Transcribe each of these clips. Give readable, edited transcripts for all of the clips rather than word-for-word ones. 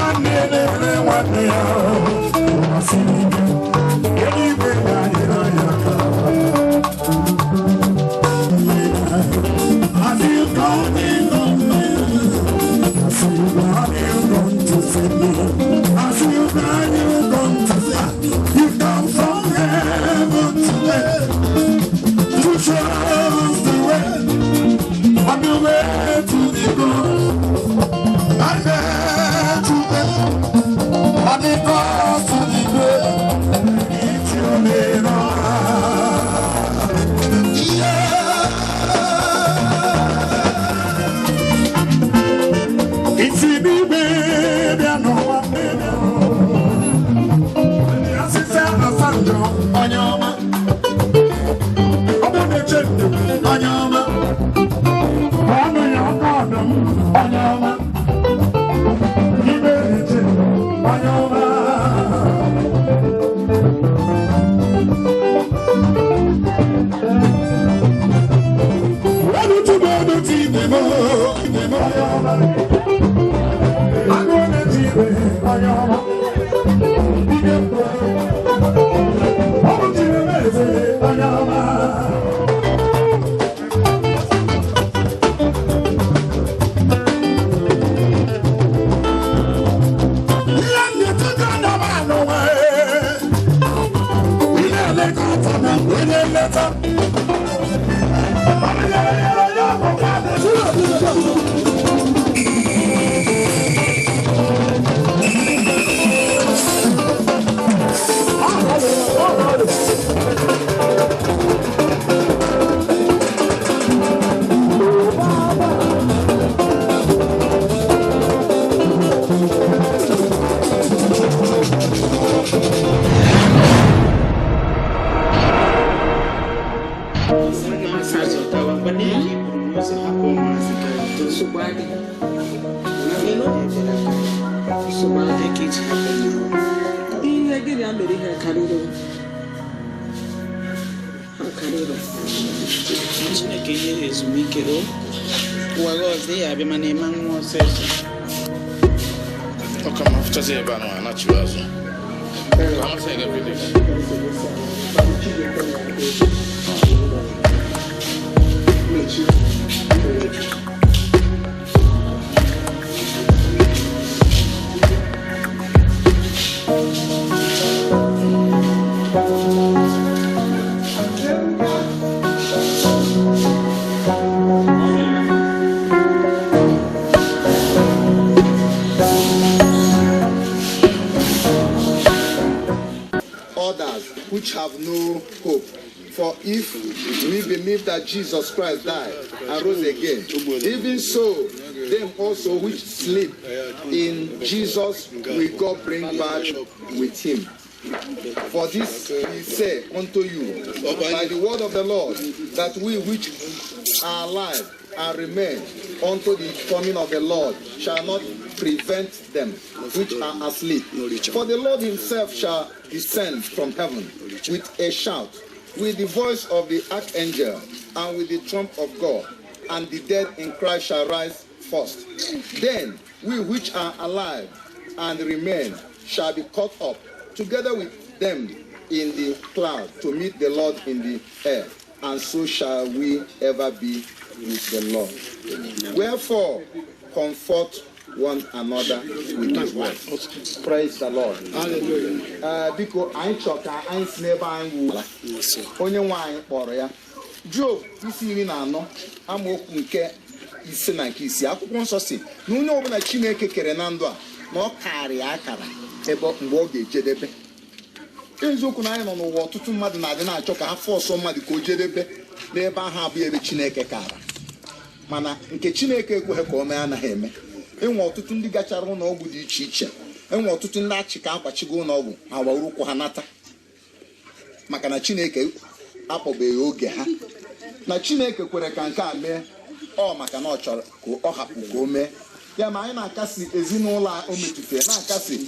Nwanne na-ere nwanne ya, ụwa siri ike, eluigwe na-anyere anyị aka. Have you gone in on me? Have you gone to see me? Have you gone, you gone to see? You come from heaven today to show us the way, on the way to the goal. And there to the, on the cross to the grave. It's your name. Yeah. Isi n'ime bịa n'ụwa, asịsị asa njọ, onye ọma, ọ bụ na-eche ndụ, onye ọma, ọnụ ya ọkọ ọdụm, onye ọma, n'ime na-eche ndụ, onye ọma. Ọnụ ti igwe m, igwe m, onye ọma. Agụ na-eti igwe, onye ọma. Ike mbụ. Ọ bụ Chinemeze, onye ọma. Ihe na-etiti ndọba n'ụwa, ị na-elekọta na onye nleta. Ọ nyere onye ọbụla. Massage ọtawa mgbe na ihe buru n'ụzọ hapụ ụmụazị ka Nsogbu adịghị. Nsogbu adịghị ka iji hapụ n'ihu. Ihe gị na ya mere, ihe karịrị ha, karịrị. Chineke nye ha ezumike o ụwa gị ọzọ ya abịa, mana ịma nwa ọsịsọ. Ọ ka ma fụchazi ebe a nọ anachiwe azụ ka amasị ga village. Others which have no hope. For if we believe that Jesus Christ died and rose again, even so them also which sleep in Jesus will God bring back with him. For this we say unto you by the word of the Lord, that we which are alive and remain unto the coming of the Lord shall not prevent them which are asleep. For the Lord himself shall descend from heaven with a shout, with the voice of the archangel, and with the trump of God, and the dead in Christ shall rise first. Then we which are alive and remain shall be caught up together with them in the cloud to meet the Lord in the air, and so shall we ever be with the Lord. Wherefore, comfort one another with these words. Praise the Lord. Hallelujah. Biko, anyị chọrọ ka anyị si n'ebe anyị wụ onye nwe anyị kpọrọ ya. Job isi 14, amaokwu nke 5 na nke 6, akwụkwọ nsọ si na onye ọbụla Chineke kere na ndụ a, na ọ karịa akara ebe mgbe ọ ga-ejedebe. Eziokwu na anyị nọ n'ụwa, ọtụtụ mmadụ na-adị na-achọ ka ha force mmadụ ka o jedebe n'ebe ahụ abụghị ebe Chineke kara, mana nke Chineke ekweghị ka o mee anaghị eme. Enwe ọtụtụ ndị gachara ụlọ ọgwụ dị iche iche, enwe ọtụtụ ndị achị ka akwachigo ụlọ ọgwụ, ha wawuru ụkwụ ha nata, maka na Chineke akpọbeghị oge ha. Na Chineke kwere ka nke a mee, ọ maka na ọ chọrọ ka ọ hapụ ka o mee ya. Ma anyị na-akasi ezinụlọ a o metụtara, na-akasi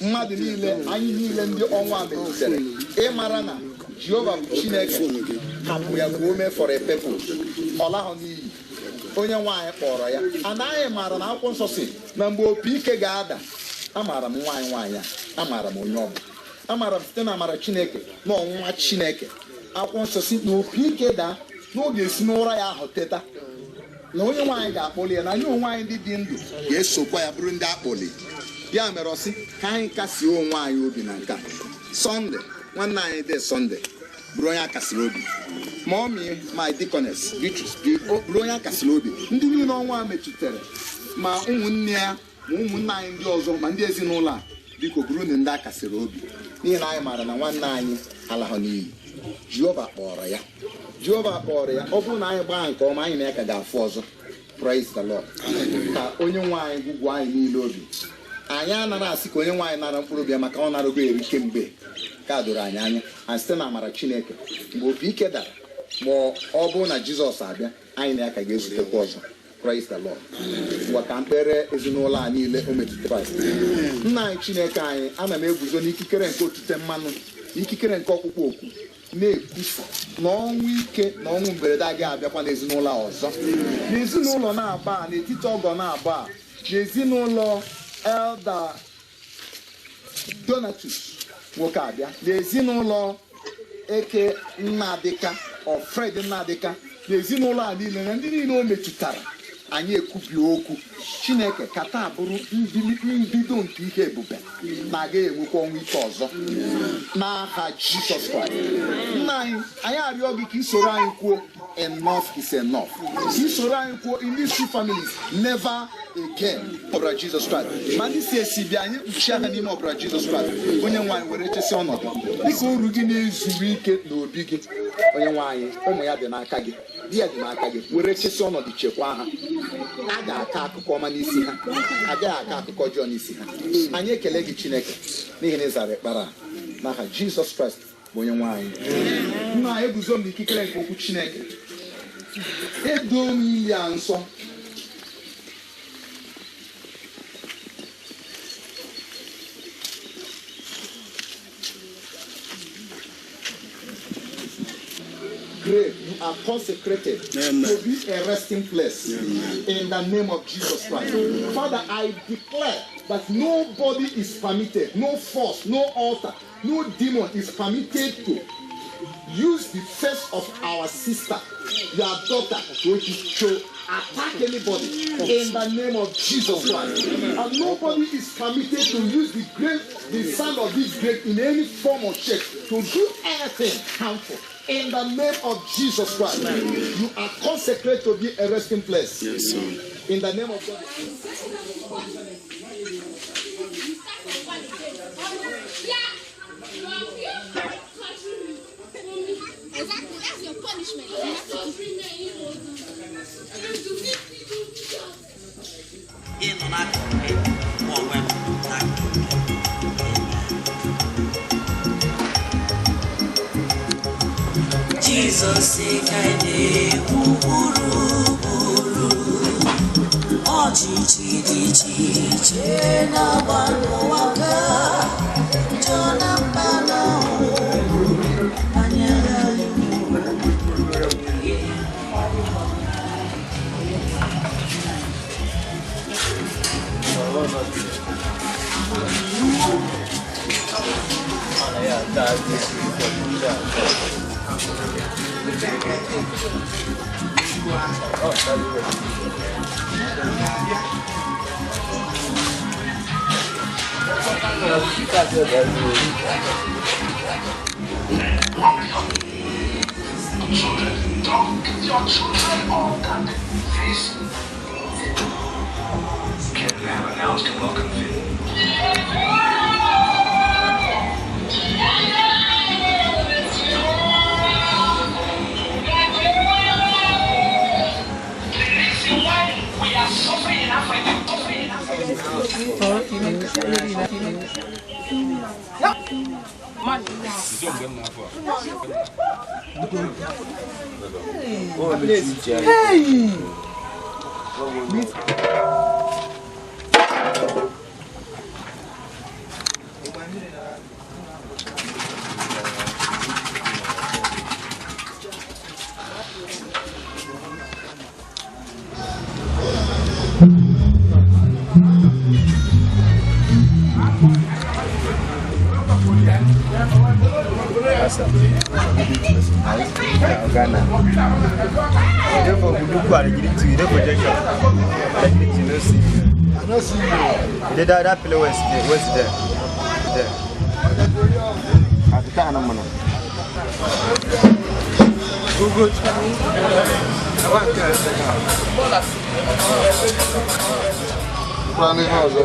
mmadụ niile, anyị niile ndị ọnwa a metụtara, ịmara na Jehova bụ Chineke hapụ ya ka o mee for a purpose. Ọ lahụ n'iyi, onye nwaanyị kpọrọ ya. Anaghị maara na akwụkwọ nsọ si na mgbe opi ike ga-ada. Amaara m nwaanyị nwaanyị a, amaara m onye ọ bụ, amaara m site na amara Chineke na ọnwụnwa Chineke. Akwụkwọ nsọ si na opi ike daa n'oge esi n'ụra ya ahụ teta, na onye nwaanyị ga-akpọli ya, na anyị onwe anyị ndị dị ndụ ga-esokwa ya bụrụ ndị akpọli. Ya mere ọ sị ka anyị kasie onwe anyị obi na nke a. Sọnde, nwanne anyị dị Sọnde bụrụ onye akasịrị obi. Ma ọ mị my deaconess Beatrice bụrụ onye akasịrị obi. Ndị niile ọnwa metụtara, ma ụmụnne ya ma ụmụnne anyị ndị ọzọ ma ndị ezinụlọ a, biko bụrụ na ndị akasịrị obi, n'ihi na anyị maara na nwanne anyị alahụ n'iyi. Jehova kpọrọ ya, Jehova kpọrọ ya. Ọ bụrụ na anyị gbaa nke ọma, anyị na ya ka ga-afụ ọzọ. Praise the Lord. Ka onye nwe anyị gwụgwọ anyị niile obi. Anyị anaghị asị ka onye nwaanyị nara mkpụrụ obi ya, maka ọ narago eri kemgbe ka doro anyị anya. Anyị site na amara Chineke, mgbe opi ike dara, ma ọ bụrụ na Jizọs abịa, anyị na ya ka ga-ezutekwa ọzọ. Praise the Lord. Ngwa, ka mkpere ezinụlọ a niile o metụtara. Kraịst nna anyị, Chineke anyị, ana m eguzo n'ikikere nke otute mmanụ, ikikere nke ọkpụkpọ oku, na-ekwusa na ọnwụ ike na ọnwụ mberede agaghị abịakwa n'ezinụlọ a ọzọ, n'ezinụlọ na-aba a, n'etiti ọgọ na-aba a, n'ezinụlọ Elder Donatus nwoke abịa, n'ezinụlọ Eke Nnadịka ọ Fred Nnadịka, n'ezinụlọ a niile na ndị niile o metụtara. Anyị ekwubi okwu Chineke ka taa bụrụ mbido nke ihe ebube na agaghị enwekwa ọnwụ ike ọzọ n'aha Jizọs Kraịst. Nna anyị, anyị arịọ gị ka isoro anyị kwuo, "Enough is enough." Ka isoro anyị kwuo, "In these two families, never again." Ọbara Jizọs Kraịst, ma ndị si esi bịa, anyị kpuchie ha n'ime ọbara Jizọs Kraịst. Onye nwaanyị, were chesi ọnọdụ dịka oru gị na-ezuru ike n'obi gị. Onye nwaanyị, ụmụ ya dị n'aka gị, di ya dị n'aka gị, were chesi ọnọdụ, chekwaa ha. A ga-akọ akụkọ ọma n'isi ha, agaghị akọ akụkọ ọjọọ n'isi ha. Anyị ekele gị, Chineke, n'ihi na ị zara ekpere a n'aha Jizọs Kraịst bụ onye nwaanyị. Nna, eguzo m n'ikikere nke okwu Chineke, edo m ili a nsọ. Grave, you are consecrated Amen. To be a resting place. Amen. In the name of Jesus Christ. Father, I declare that nobody is permitted, no force, no altar, no demon is permitted to use the face of our sister, your daughter, to attack anybody in the name of Jesus Christ. And nobody is permitted to use the grave, the sound of this grave in any form or shape to do anything harmful. In the name of Jesus Christ, you are consecrated to be a resting place. Yes, sir. In the name of God. Exactly, that's your punishment. You have to Ịnọ n'akụkụ gị, mụ onwe m n'akụkụ gị. Jizọs ka na-ekwu gburugburu ọchịchị dị iche iche na-agba n'ụwa ka njọ na mba na ọhụrụ anyị aghaghị. Children, don't give your children all that this. Canada have announced a welcome fee. The reason why we are suffering in Africa, suffering in Africa. Hey! Ghana. Therefore, we look at the you projection. You no see. I no see you. That pillow was there. What's there? There. At the time, I'm gonna. Google. I want to. Planning house.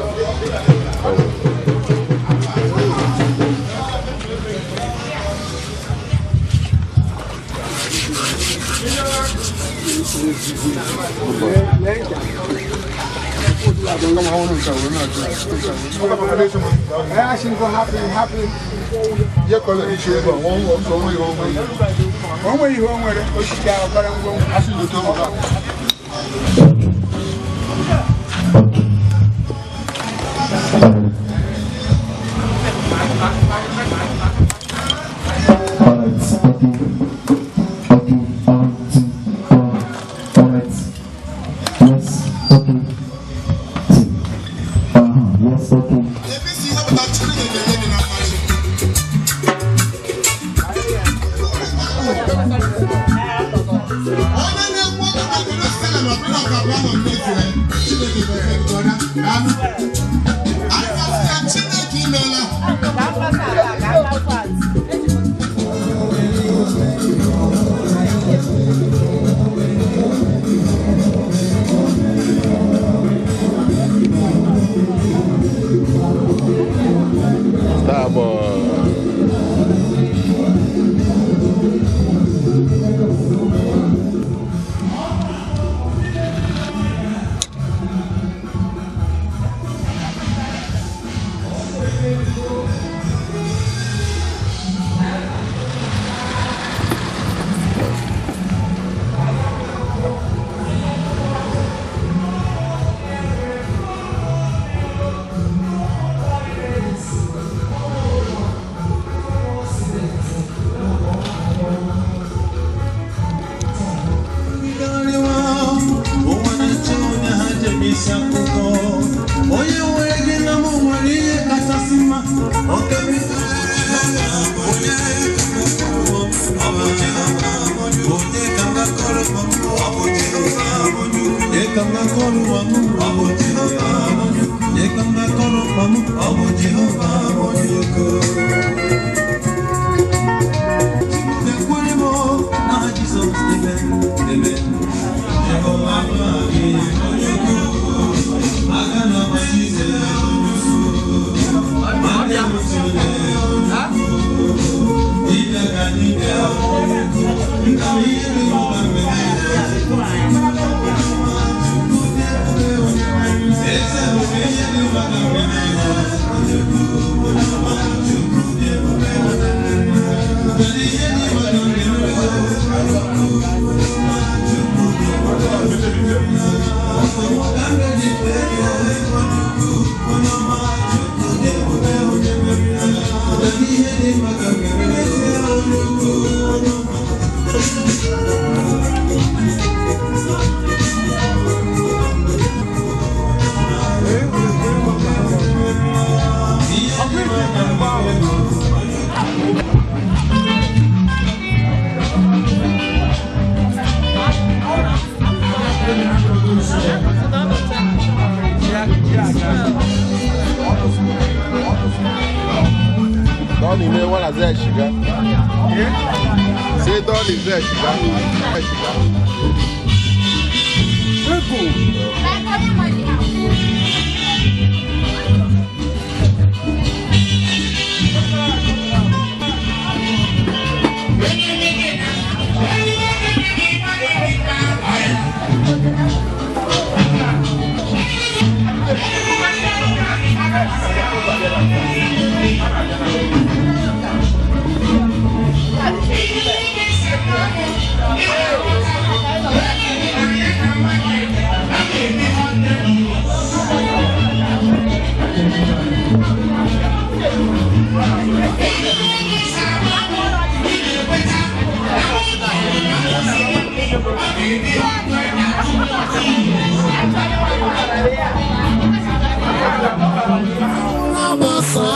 Gbasa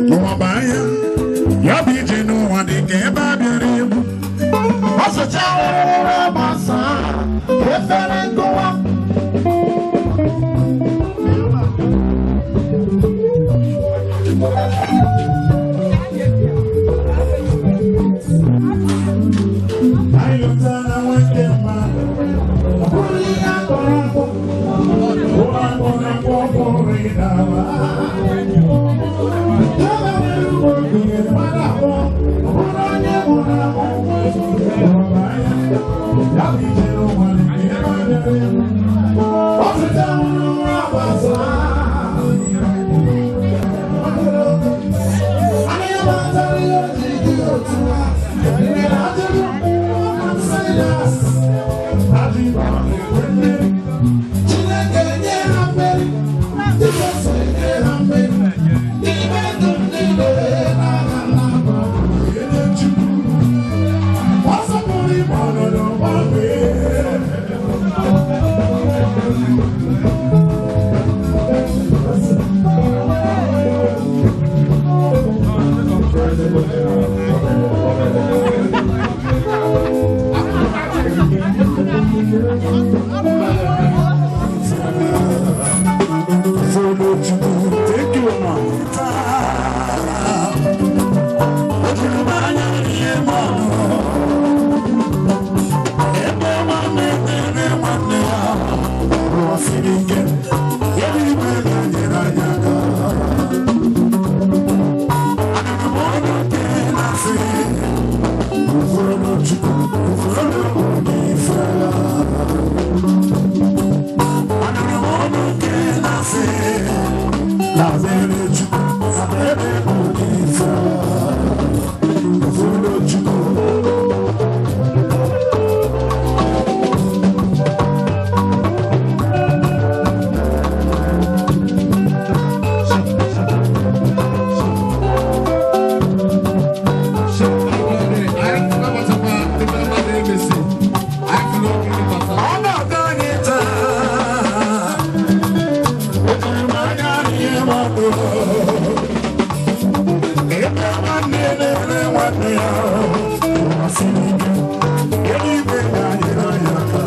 n'ụwa bụ anya ya bụ ije n'ụwa dị ka ebe a bịara egwu ọsụcha ụra gbasa efere nkụwa. Anyị lụtara nwoke mmadụ, ọ bụrụ ihe akpọrọ akpọ, ụlọ akpọrọ akpọ pụrụ ịdaba. Chineke nye ha mmeri, Jizọs nye ha mmeri. N'ime ndụ m niile n'agha m na-abụ onye Chukwu. Ọ sọpụrụ ime ọnọdụ gbanwee. Follow Chukwu, take your man. Ebe nwanne na-ere nwanne ya, ụwa siri ike, eluigwe na-enyere anyị aka. Anụrụ m onye okenye na-asị, "Ụfọdụ Chukwu, ụfọdụ onye isi ala." Anụrụ m onye okenye na-asị, "Labere Chukwu, labere onye isi ala." Ụfọdụ Chukwu. Ọnọdụ anyị taa, ejiri m anya n'ihe mmadụ. Ebe nwanne na-ere nwanne ya, ụwa siri ike, eluigwe na-anyere anyị aka.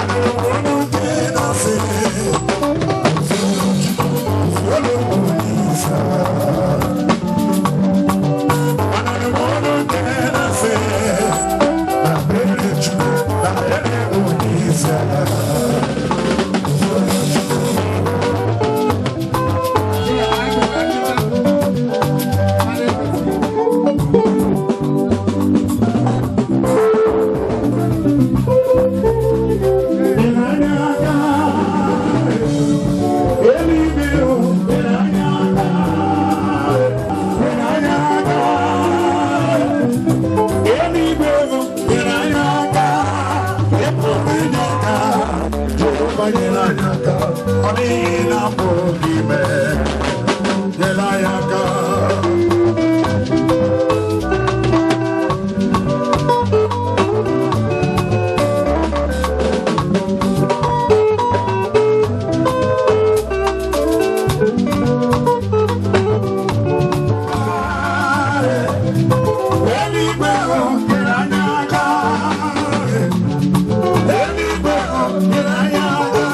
Anụrụ m olu nke na-asị, "Olu onye isi ala." Anụrụ m olu nke na-asị, "Labere Chukwu, labere onye isi ala." Ọ dịghị na-apụ gị mee, nyere anyị aka. Eluigwe o nyere anyị aka. Eluigwe o nyere anyị aka.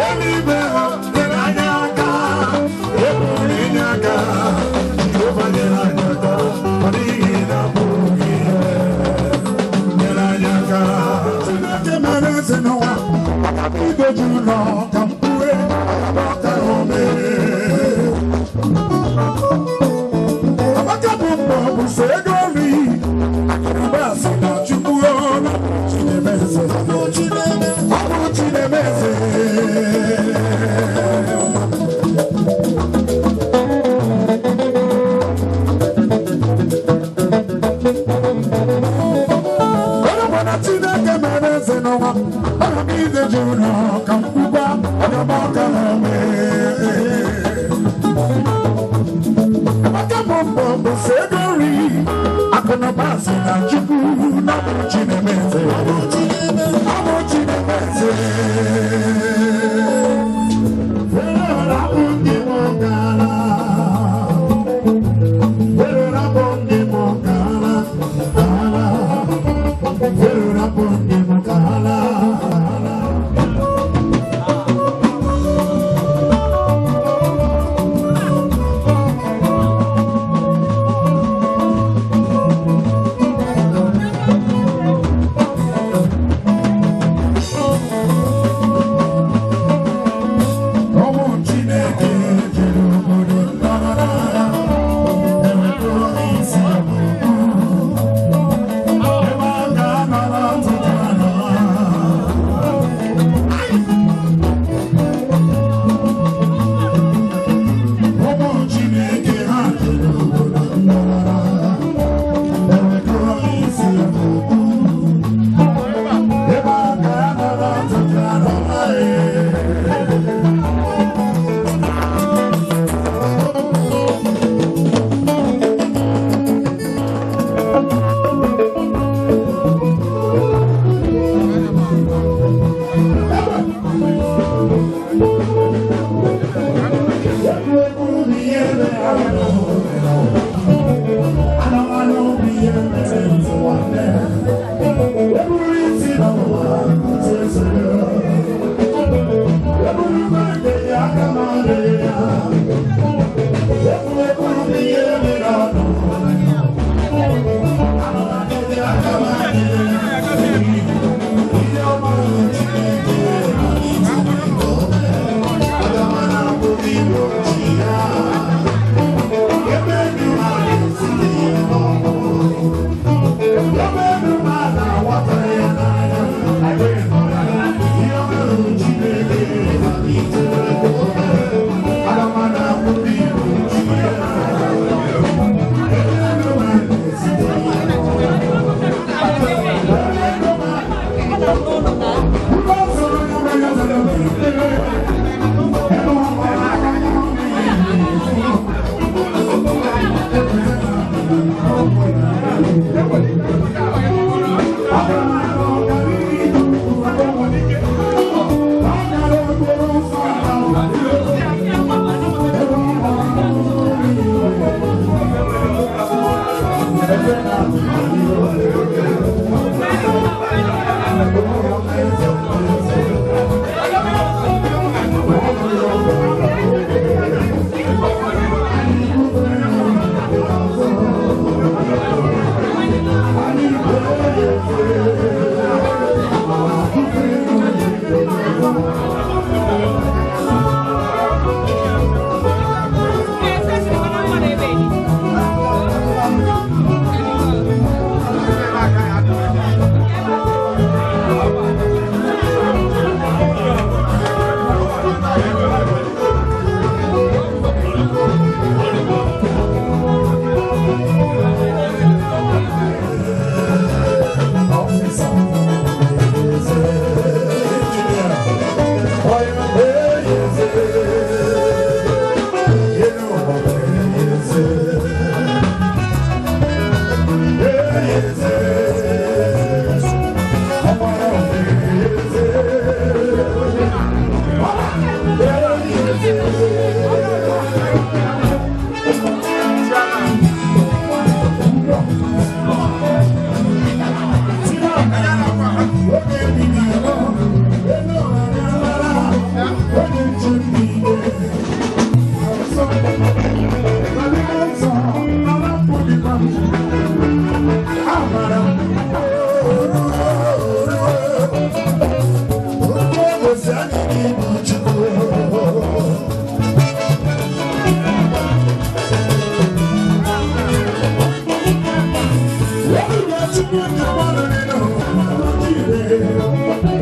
Eluigwe o nyere anyị aka. Eburu inye aka. Jehova nyere anyị aka. Ọ dịghị na-apụ ihe. Nyere anyị aka. Chineke mere eze n'ụwa. Igwe juru n'ọka mkpụrụ ọka ome. Amaka bụ mbọ bụ sọ ego nri. Akụnụba sị na Chukwu ọnụ Chinemeze. Ọ bụ Chinemeze. Onye gwara Chineke mere eze n'ụwa, ọ bụ ide juru n'ọka mkpụkwa, ọgaba ọka na ome. Amaka bụ mbọ bụ sọ ego nri. Akụnụba sị na Chukwu na ọ bụ Chinemeze. Ọ bụ Chinemeze. Thank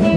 you.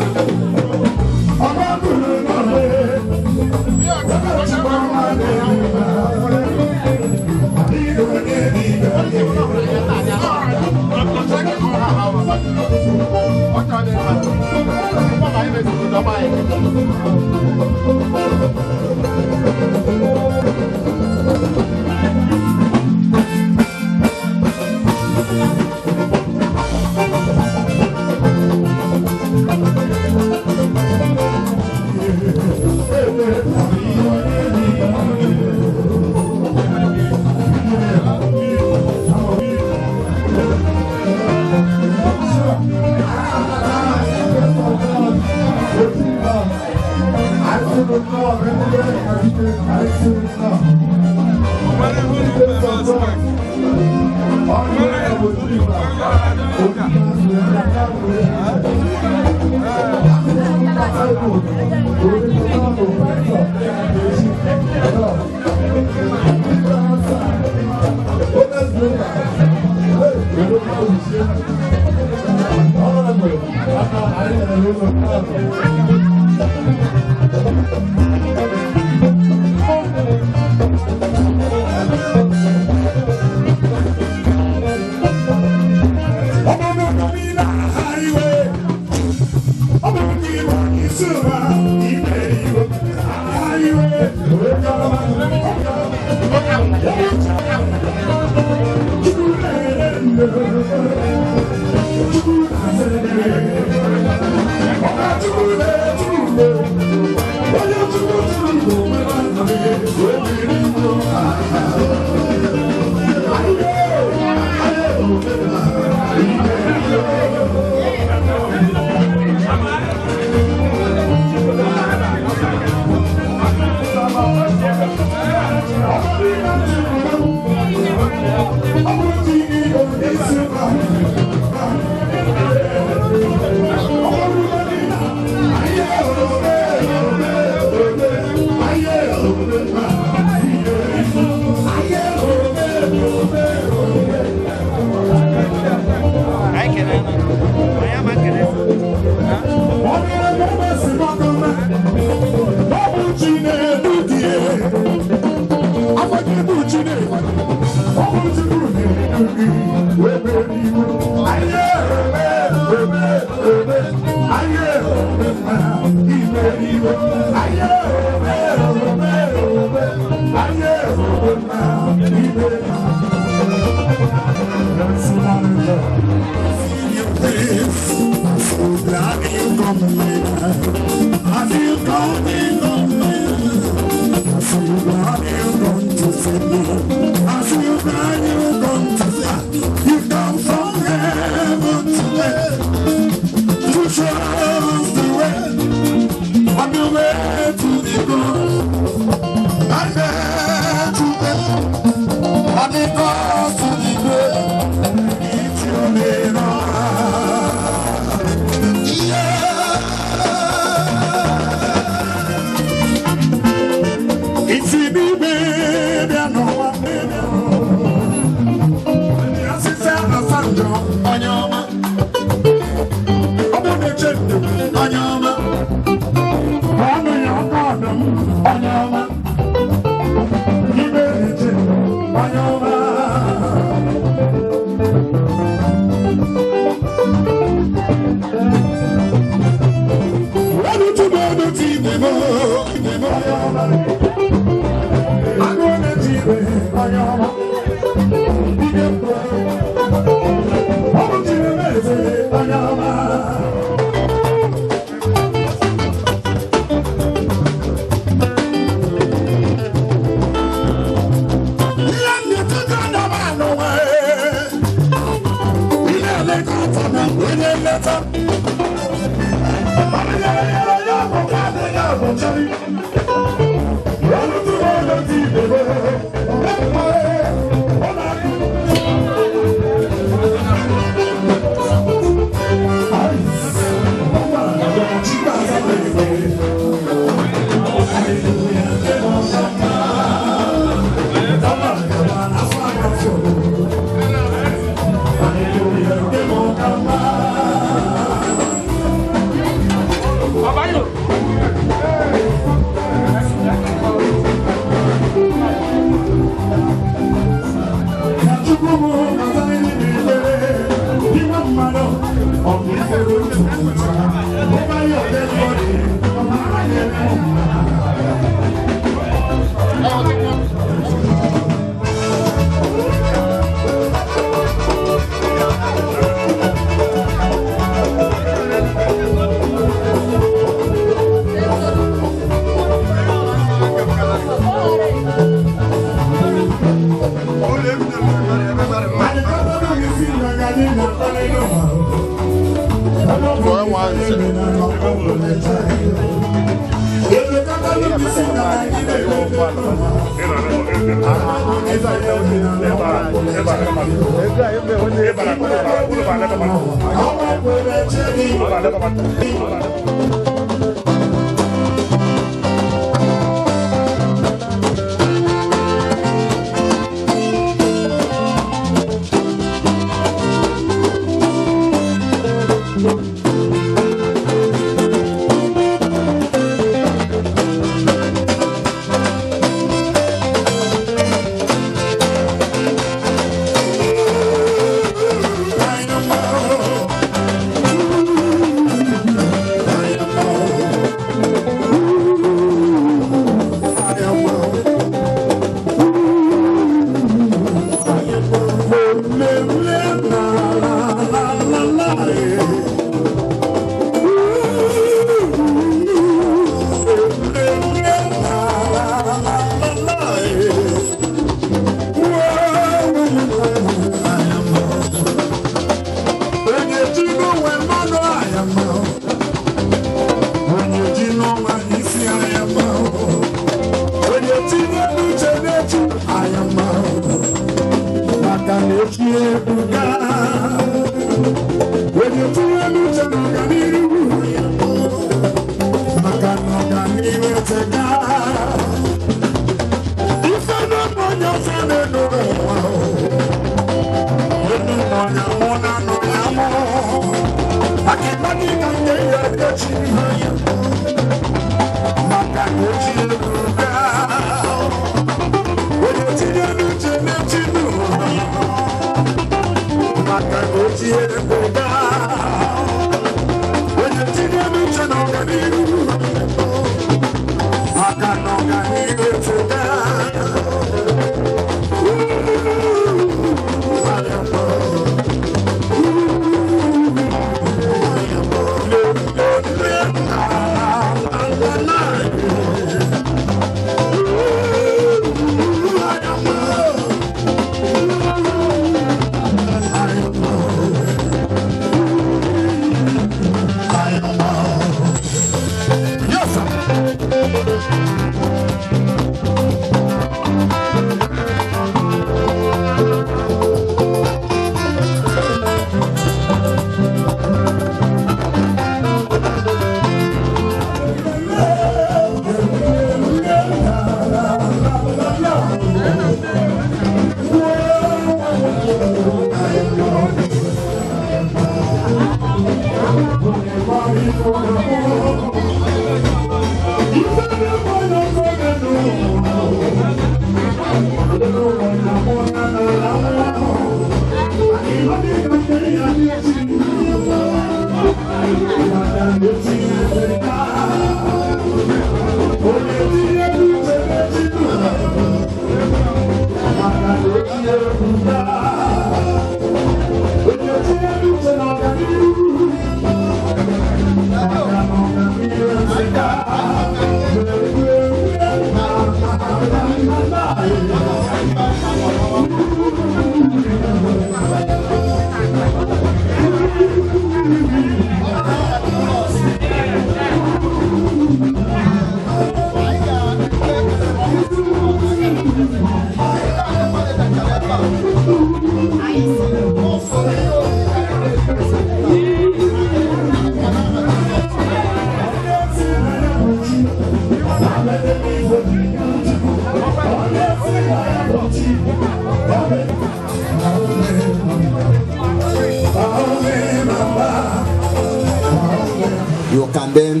You can then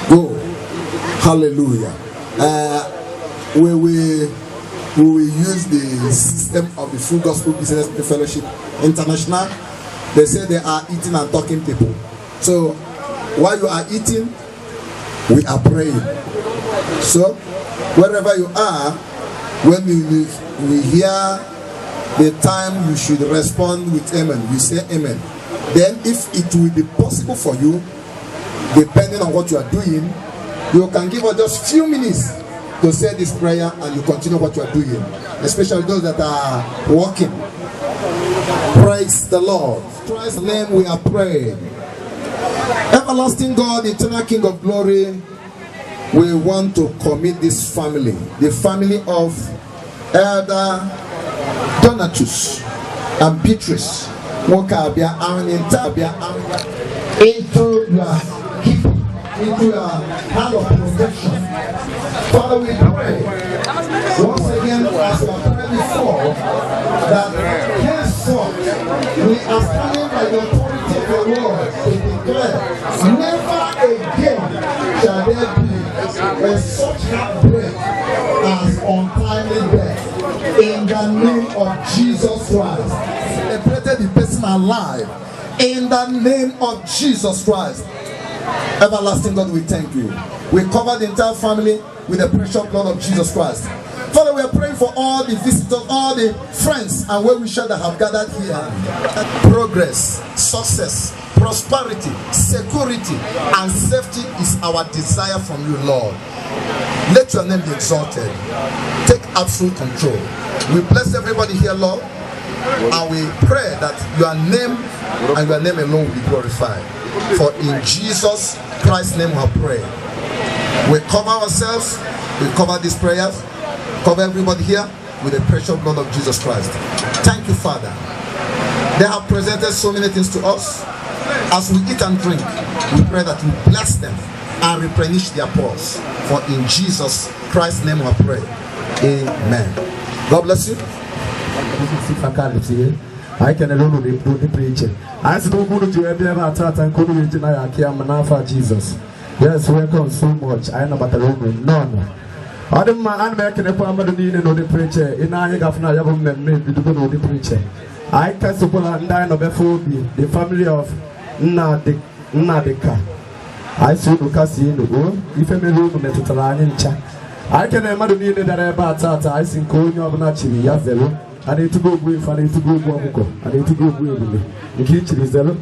go. Hallelujah. We will use the system of the Full Gospel Business Fellowship International. They say they are eating and talking people. So while you are eating, we are praying. So wherever you are, when we hear the time you should respond with amen, you say amen. Then if it will be possible for you, depending on what you are doing, you can give us just few minutes to say this prayer and you continue what you are doing, especially those that are walking. Praise the Lord. Christ's name we are praying. Everlasting God, eternal King of glory, we want to commit this family, the family of Elder Donatus And Beatrice Nwokabia and Ntabia into your keeping, into your hand of protection. Father, we pray once again, as we have prayed before, that henceforth we are standing by the authority of the Lord to declare, never again shall there be a such heartbreak as untimely death. In the name of Jesus Christ. Celebrated the person alive. In the name of Jesus Christ. Everlasting God, we thank you. We cover the entire family with the precious blood of Jesus Christ. Father, we are praying for all the visitors, all the friends and well wishers that have gathered here. Progress, success, prosperity, security, and safety is our desire from you, Lord. Let your name be exalted. Take absolute control. We bless everybody here, Lord, and we pray that your name and your name alone will be glorified. For in Jesus Christ's name we have prayed. We cover ourselves, we cover these prayers, cover everybody here with the precious blood of Jesus Christ. Thank you, Father. They have presented so many things to us. As we eat and drink, we pray that you bless them and replenish their pores. For in Jesus Christ's name we pray. Amen. God bless you. Anyị kenere unu n'ụdị pụrụ iche. Anyị sị na ụkwụ unu ji wee bịa ebe a tata, nke unu ga-eji na ya aka ya ma n'afọ Jizọs. Yes, welcome so much. Anyị nabatara unu nnọọ. Ọ dị mma. Ana m ekenekwa mmadụ niile n'ụdị pụrụ iche. Ị na-anyị gafụ na ya bụ mmemme ebidogo n'ụdị pụrụ iche. Anyị kasokwala ndị anyị nọbefe obi, the family of Nnadịka. Anyị si unu kasi unu o ife mere unu metụtara anyị ncha. Anyị kenere mmadụ niile bịara ebe a tata. Anyị si nke onye ọbụla chiri ya zero. A na-etugo ogbu ife, a na-etugo ogbu ọkụkọ, a na-etugo ogbu ebule, nke i chiri zero.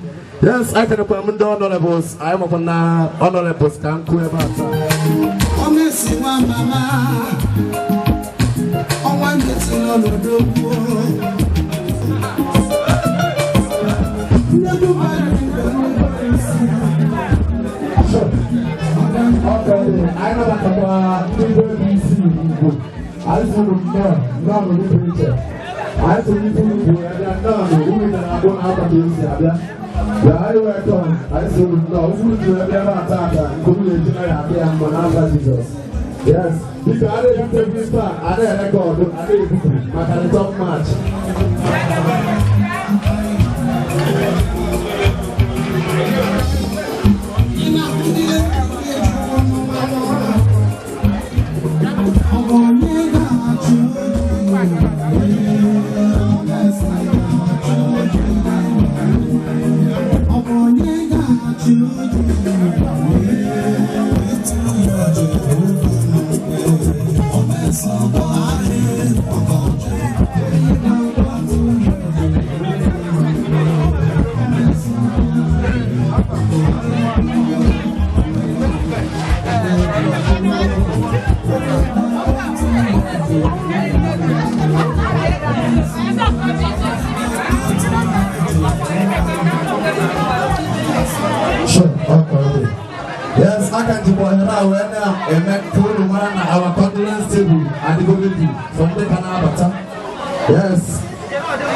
Yes, anyị kenekwa m ndị honorables. Anyị makwa na honorables ka nkụ ebe a taa. Ọmesi nwa mama, ọnwa ndetị n'ọnọdụ ndị Anyị nabatakwa ndị ABC Igbo. Anyị sịrị nnọọ, nnọọ n'ụdị pụrụ iche. Anyị sịrị ife unu bụ abịa, nnọọ unu na-abụ na-akwado esi abịa. Ya anyị welcome. Anyị sịrị nnọọ unu ji wee bịa ebe a tata, nke unu ga-eji na ya abịa mma n'afa Jizọs. Yes, biko, a na-ebute ife a, a na-erekọdụ, a na-ebupụ maka the top match. Sure, okay. Yes, aka njikwa ohere a wee na-eme ka unu mara na our condolence table adịgo ready for ndị ka na-abata. Yes,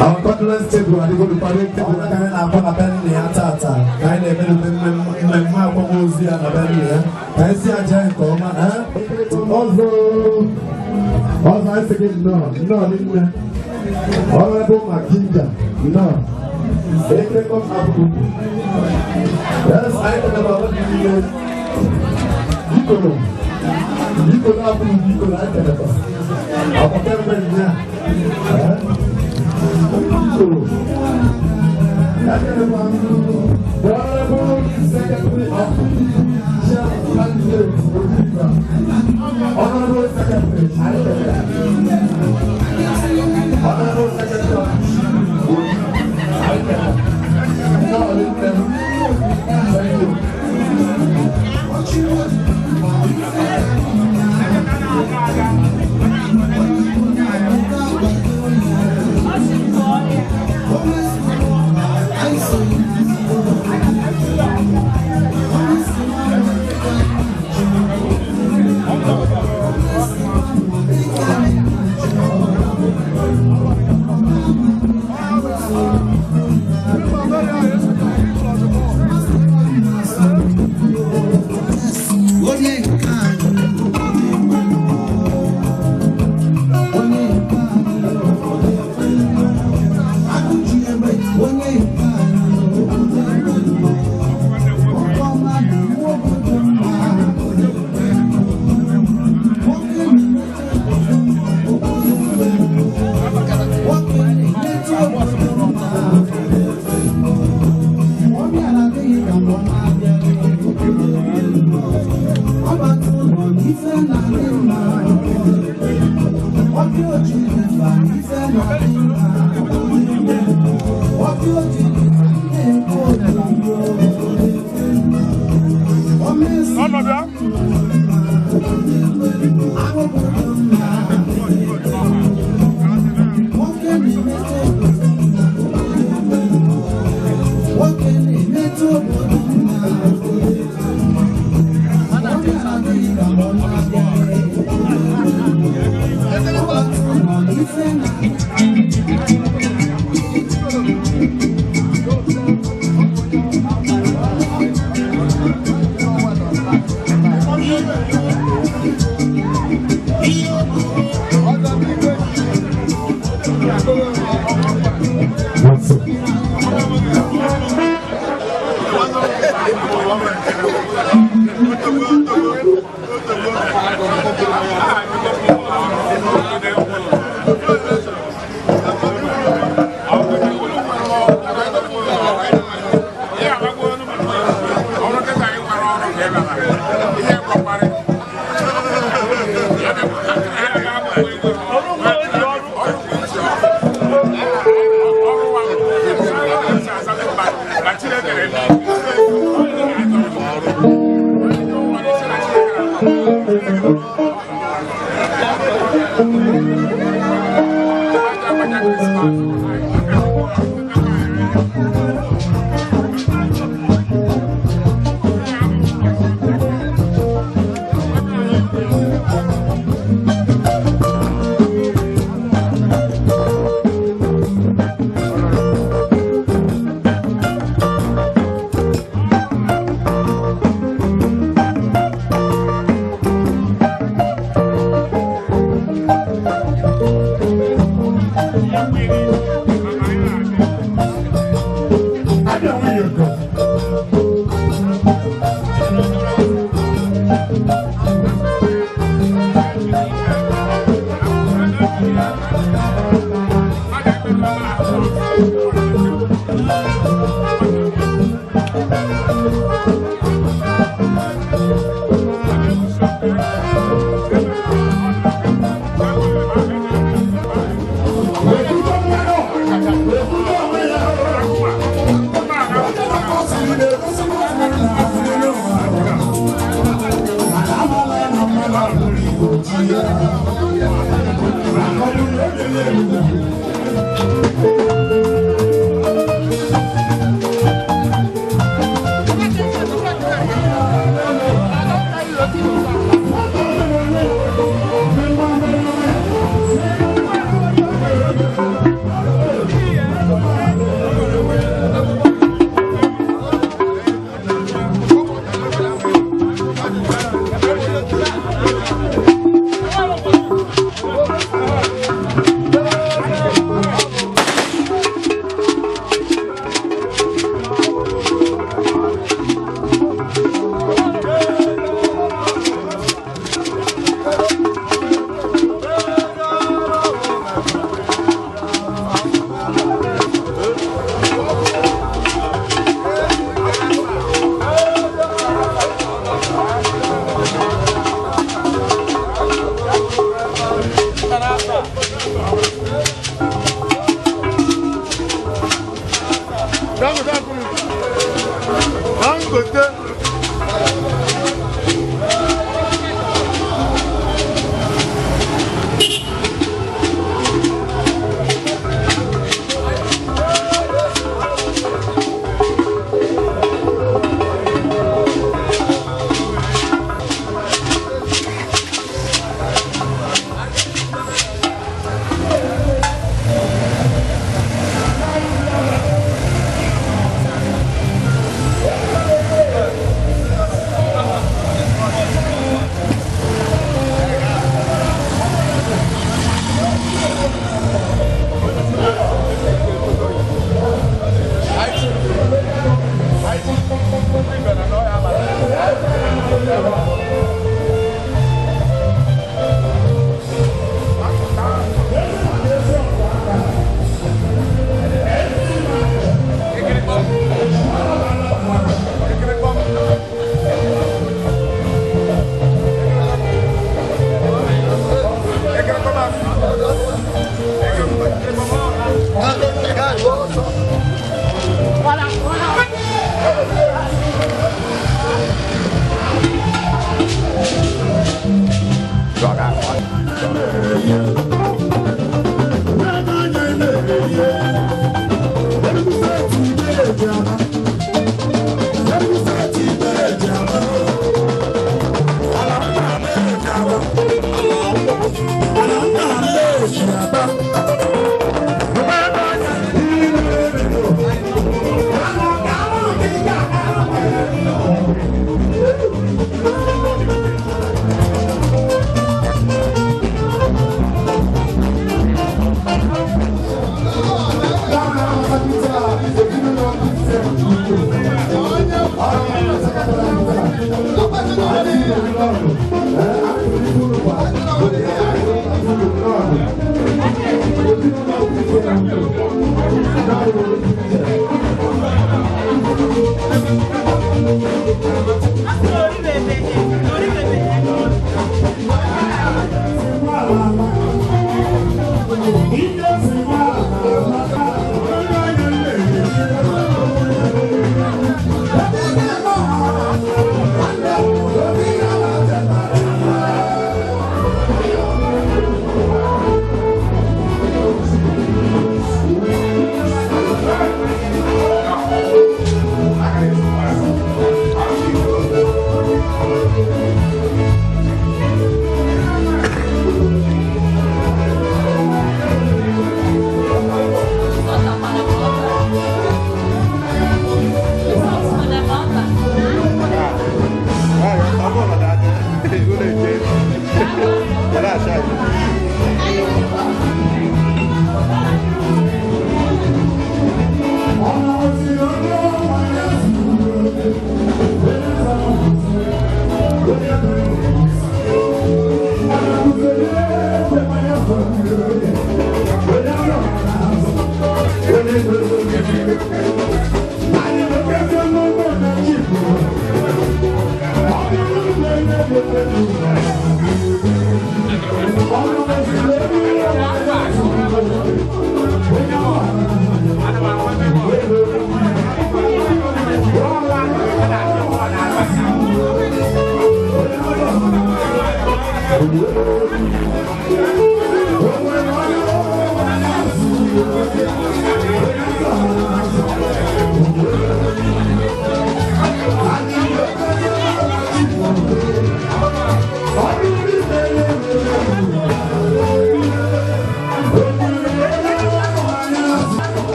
our condolence table adịgo ready. Table ka anyị na-akpọ na be nne ya tata, ka anyị na-eme mmemme akwamozu ya na be nne ya, ka anyị si aja nke ọma. Ọzọ ọzọ, anyị sị gị nnọọ, nnọọ n'ime. Honorable Makinja, nnọọ. Ekekọm Abubu. Yes, anyị kelere ọbụla niile. Bikoro, bikoro abụghị bikoro, anyị kelekwa. Ọkpọkemgbe nya. Bikoro. Ekelekwa m the Honorable Secretary of PDP Chair Candidate Ojiba. Honorable Secretary, anyị kelere. Honorable Secretary of PDP Ojiba, anyị kelere. Nnọọ nne m. Thank you.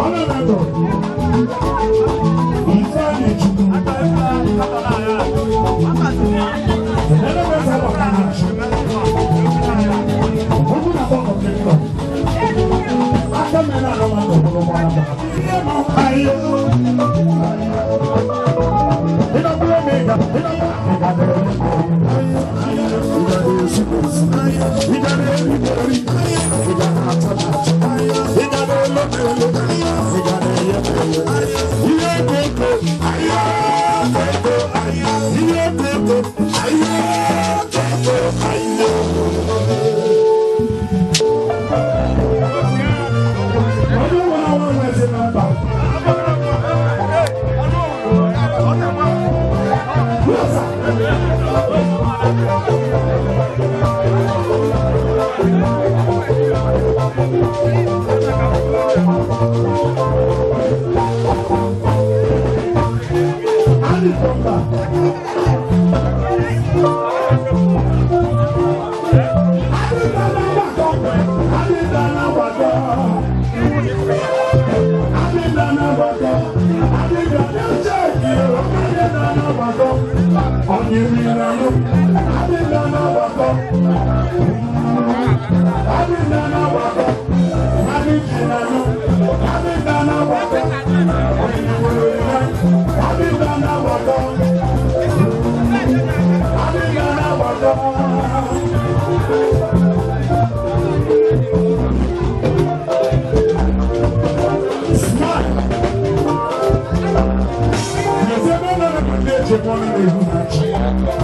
Honorable Ifeanyi Chukwu.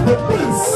The prince.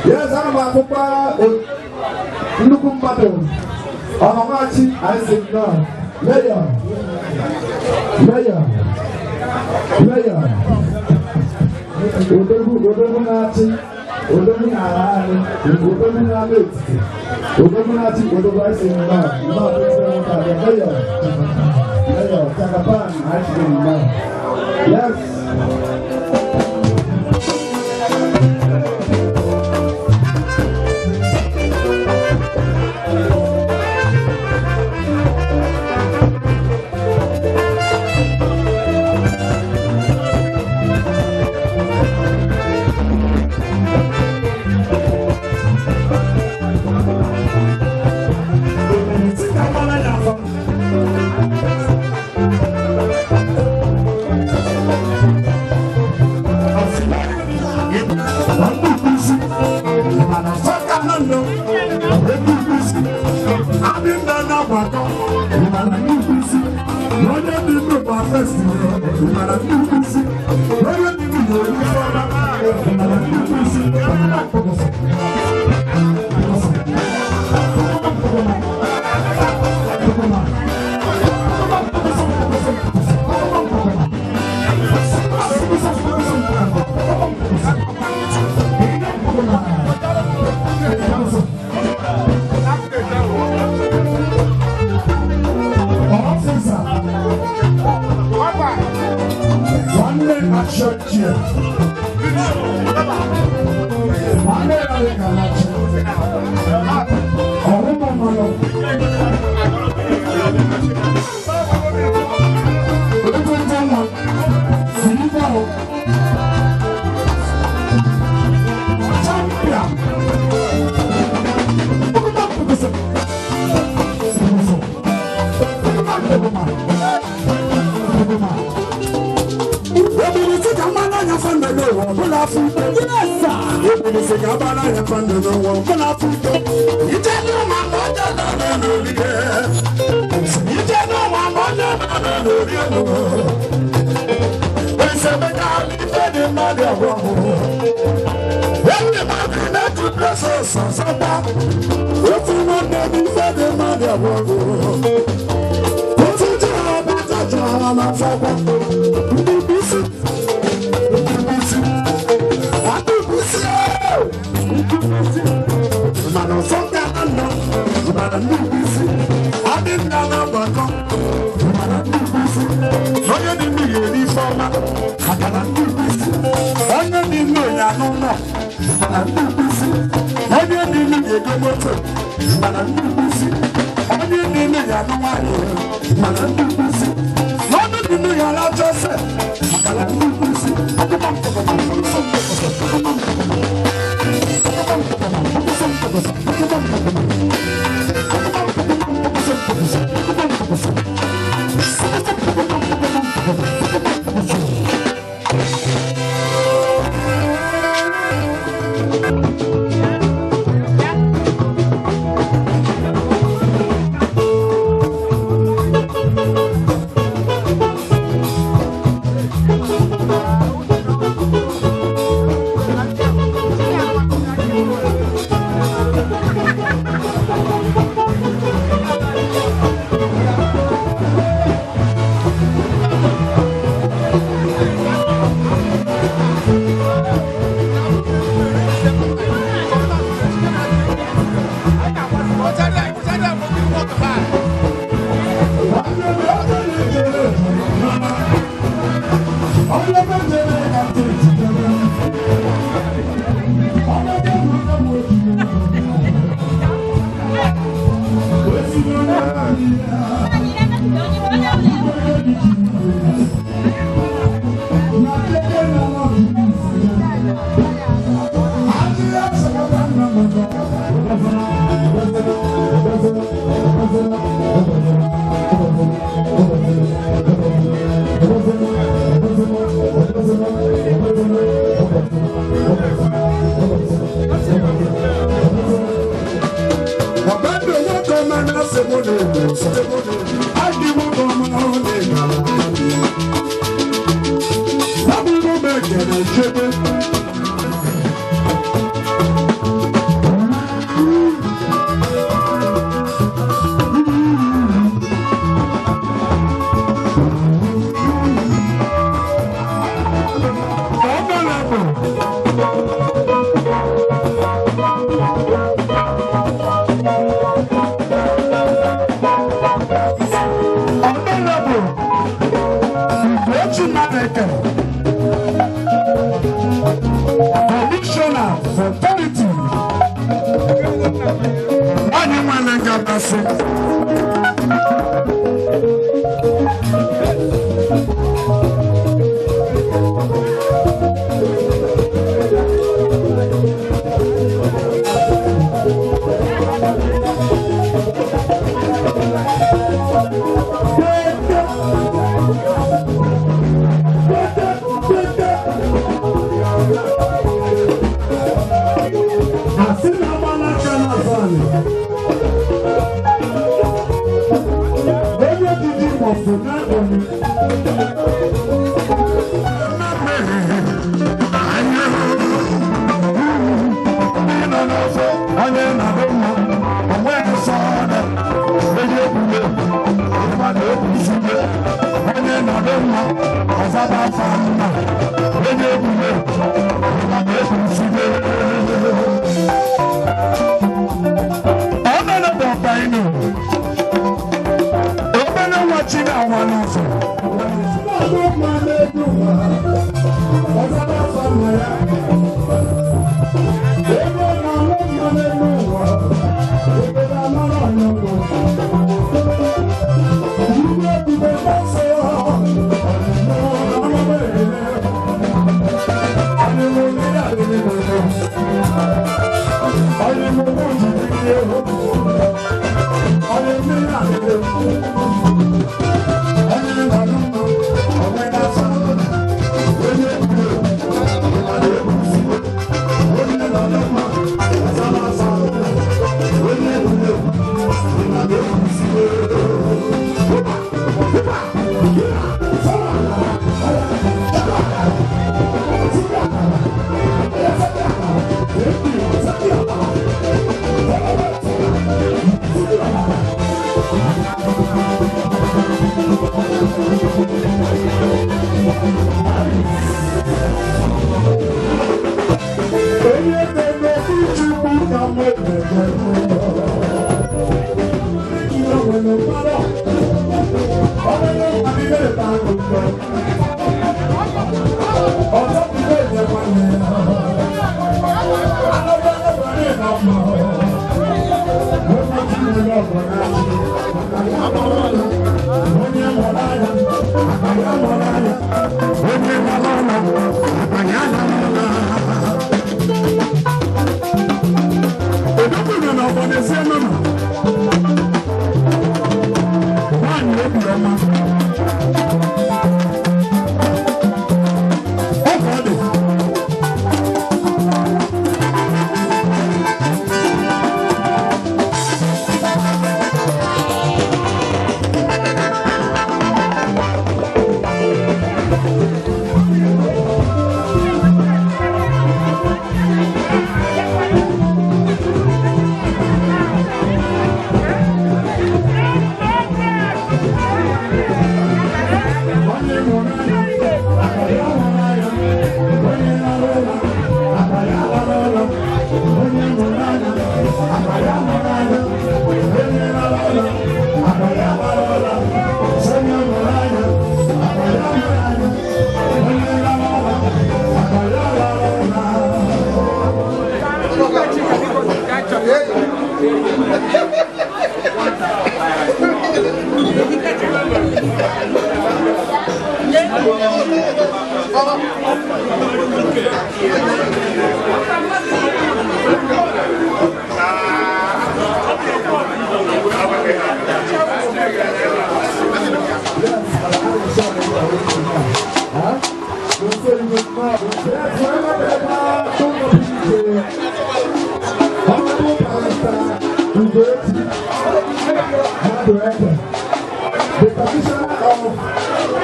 Yes, I'm a papa. Nnukwu mmadụ ọnọmachi anyị nnọọ meya meya meya odogwu odogwu na-achị odogwu na-ara anyị odogwu na-ama etiti odogwu na-achị odogwu anyị sị nnọọ nnọọ meya meya Jagaban anyị sị nnọọ yes.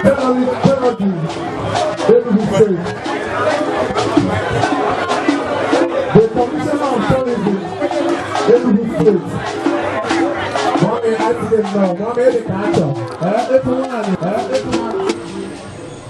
Penalty, Enugu State. The Commissioner of Tourism, Enugu State. Mommy, I didn't know. Mommy, the catcher. It's one. It's one.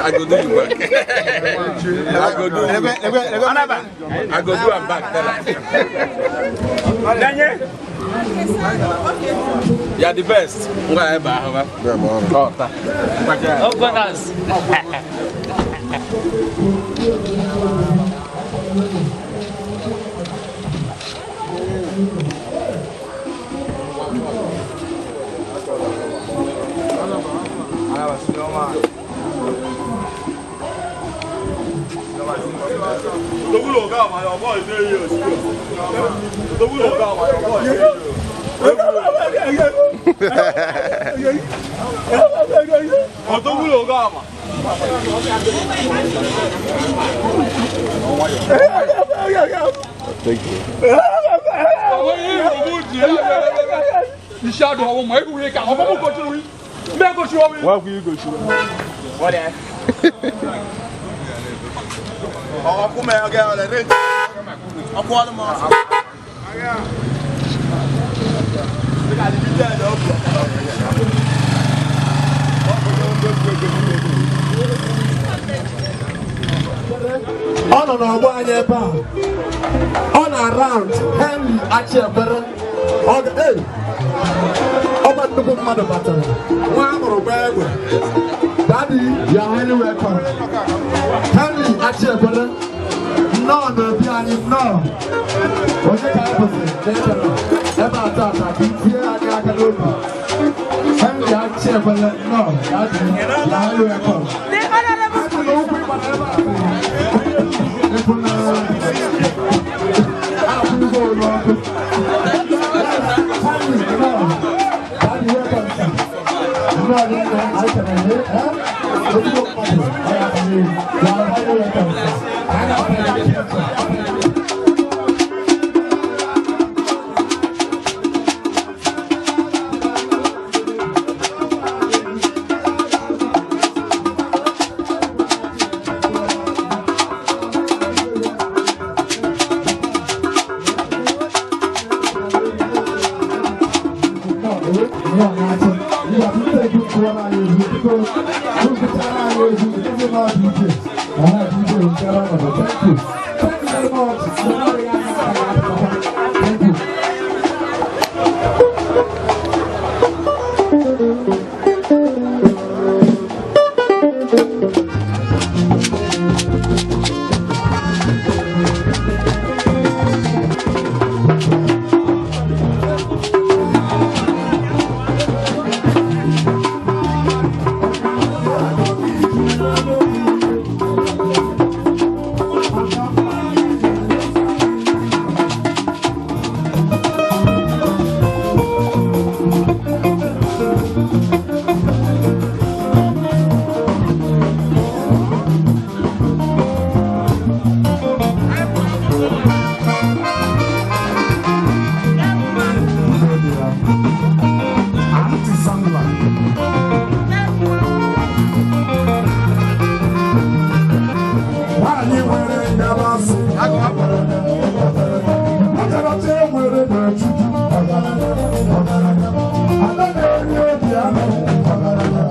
I go do you back. I go do you. I go do am back. You are the best. Oh, Thank you. Ọ nọ n'ọgbọ anyị ebe a, ọ na-round Henry Achiekwere. Ọba nnukwu mmadụ batara nwa amụrụ gbaa egbe. Daddy, you are highly welcome. Henry Achiekwere. Nnọọ n'obi anyị, nnọọ. Onye ka anyị kwụsịrị n'ebere ebe atọ ata ka itinye anyị aka n'obi. Henry Achiekwele, nnọọ, ya dị ya elu ekọ. Asị na ụkwụ ịgbara ebe a bụ ịkwụ na akwụ ụgwọ ụlọ ọkụ. Henry, nnọọ, ya dị welcome, sir. Nnọọ dị nne, anyị kelere, eh? Ezigbo mmadụ, ọ ya bụ n'ihu. Ya bụ welcome, sir. Anyị na-akpọ ya Chiefs. Thank you. Thank you very much. Thank you. Auntie Sandra. Nwaanyị nwere ngabasị ọcharacha nwere n'ochuchu ọgaranya ọgaranya ada na-eri obi anụ ọgaranya.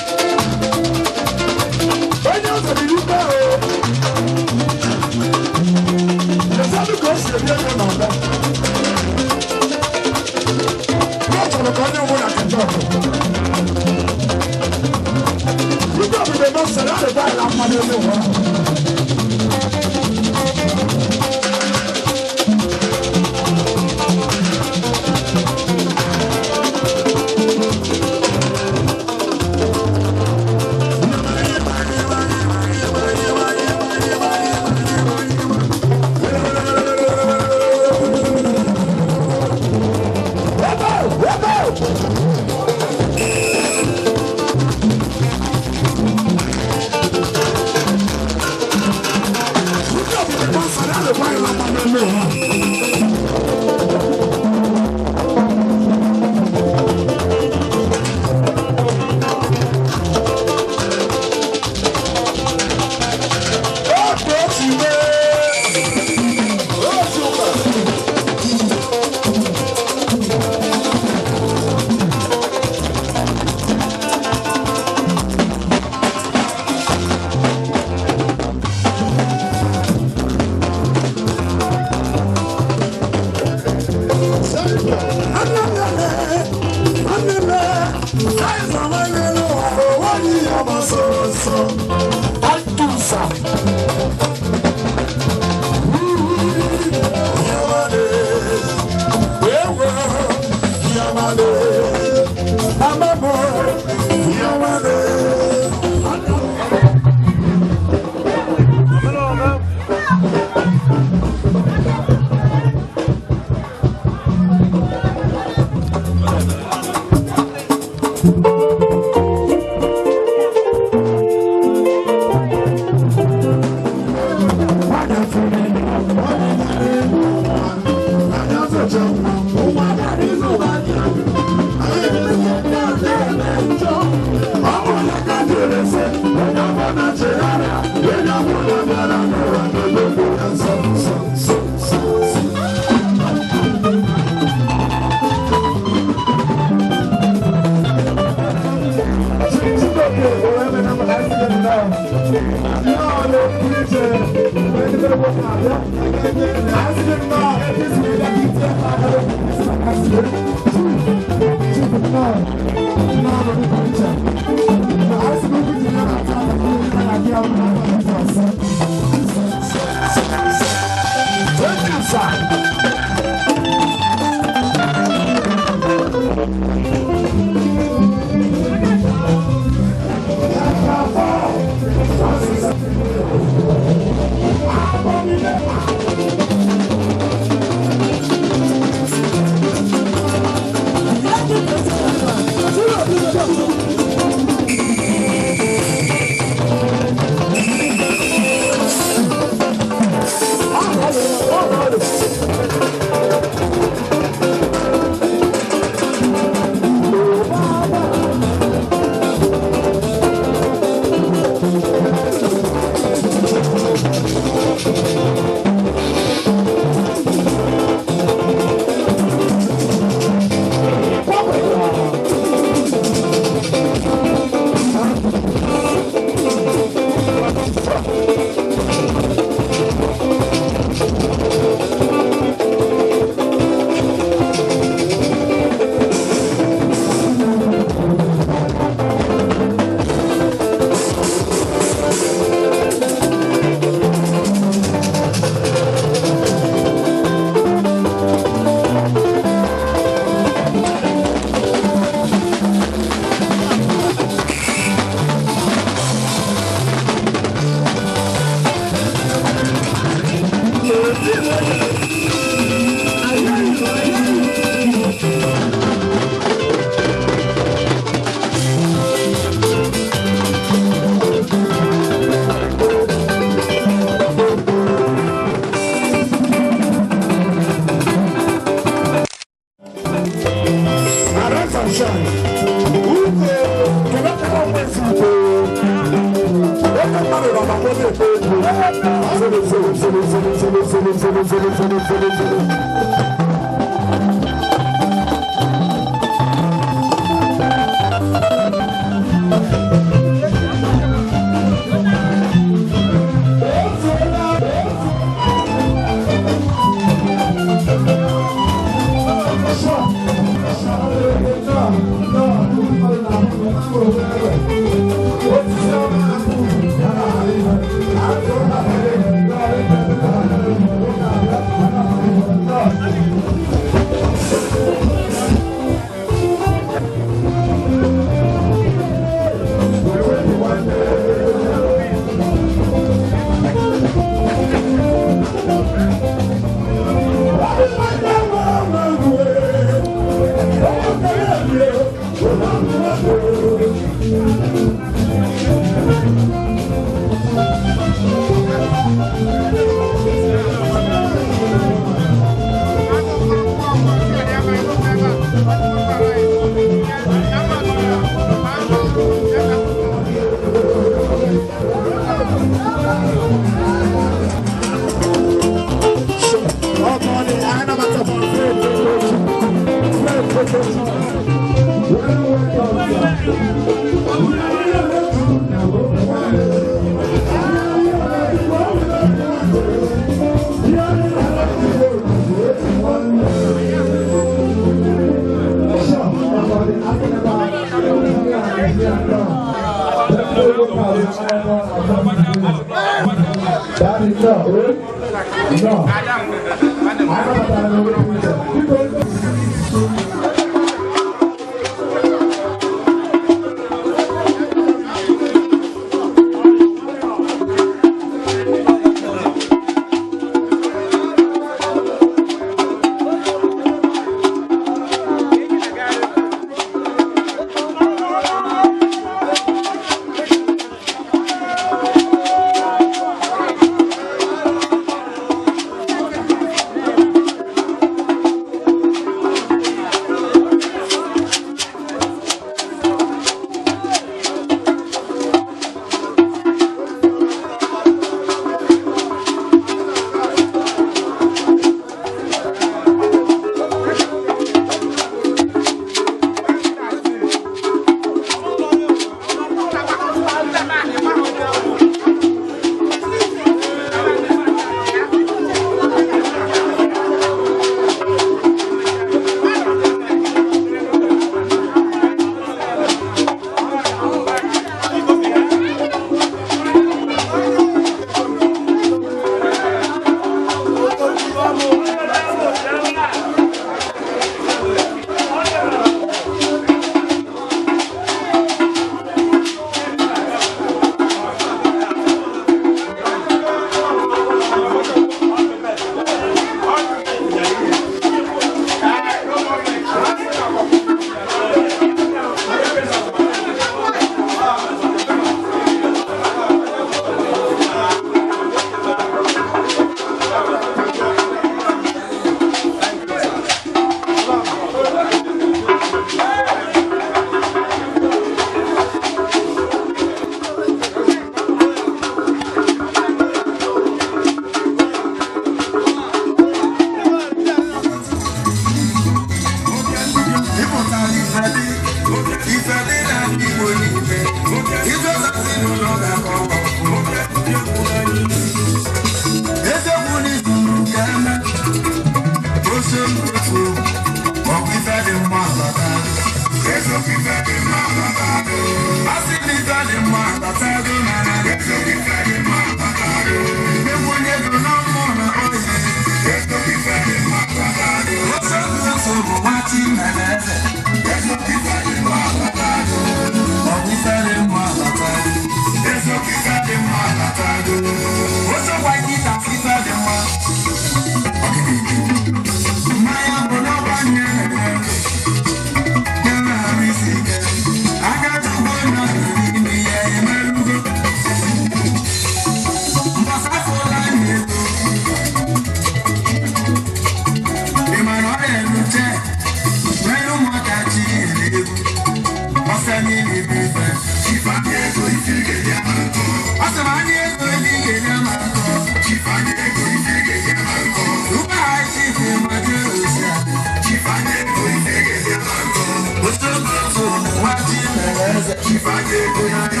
If I get